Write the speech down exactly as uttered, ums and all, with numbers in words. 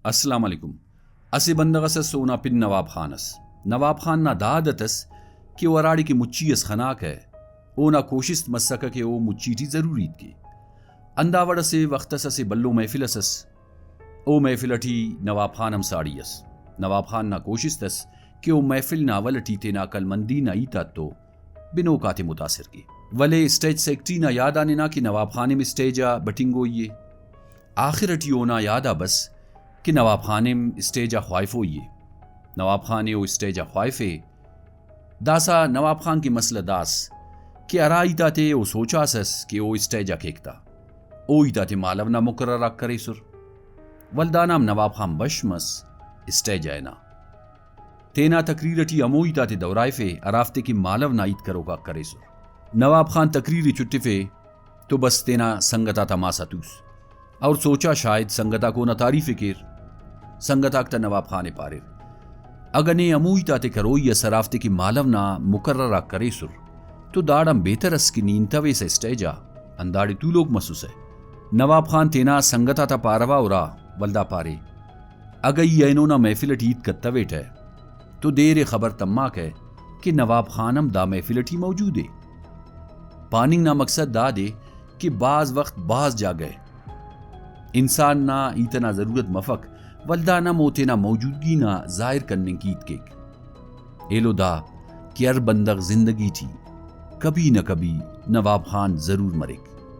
السلام علیکم۔ اسہ بندغ اس ئس، اونا پن نواب خان ئس۔ نواب خان نا دا عادت ئس کہ او ہراڑے کہ مچی ئس خناکہ، اونا کوشست مسکہ کہ او مچی ٹی ضرور ہیت کے۔ ہندا وڑ اسہ وخت ئس اسہ بھلو محفل ئس ئس۔ او محفل ئٹی نواب خان ہم ساڑی ئس۔ نواب خان نا کوشست ئس کہ او محفل نا حوال ئٹی تینا عقلمندی نا ہیت آتتو بنوک آتے متاثر کے۔ ولے اسٹیج سیکرٹری نا یاد آن ہنا کہ نواب خان ہم اسٹیج آ بٹنگوئی ءِ۔ آخر ٹی اونا یاد آ بس کہ نواب خان ہم اسٹیج آ خواہفوئی ءِ۔ نواب خان ءِ او اسٹیج آ خواہفے۔ داسہ نواب خان کہ مسئلہ داس کہ ہرا ہیت آتے او سوچاسس کہ او اسٹیج آ کیک تا، او ہیت آتے مالو نا مقرر آک کریسر۔ ولدانا ہم نواب خان بش مس اسٹیج آ ہنا۔ تینا تقریر ٹی ہمو ہیت آتے دہرائفے ہرافتے کہ مالو نا ہیت کروک آک کریسر۔ نواب خان تقریر ءِ چٹفے تو بس تینا سنگت آتا ماسا توس۔ اور سوچا شاید سنگت آک اونا تعریف ءِ کیر۔ سنگت آک تا نواب خان ءِ پاریر، اگہ نے ہمو ہیت آتے کروئی ئس ہرافتے کہ مالو نا مقرر آک کریسر تو داڑان بہتر ئس کہ نی ہنتویسہ اسٹیج آ، ہنداڑے تولوک مسسہ۔ نواب خان تینا سنگت آتا پاروا ہرا، ولدا پارے، اگہ ای اینو نا محفل ٹی ہیت کتویٹہ تو دیر ءِ خبر تماکہ کہ نواب خان ہم دا محفل ٹی موجود ءِ۔ پاننگ نا مقصد دادے کہ بھاز وخت بھاز جاگہ انسان نا ہیت ئنا ضرورت مفک، ولدانا ہم او تینا موجودگی نا ظاہر کننگ کہ ہیت کیک۔ ایلو دا کہ ہر بندغ زندگی ٹی کبھی نہ کبھی نواب خان ضرور مریک۔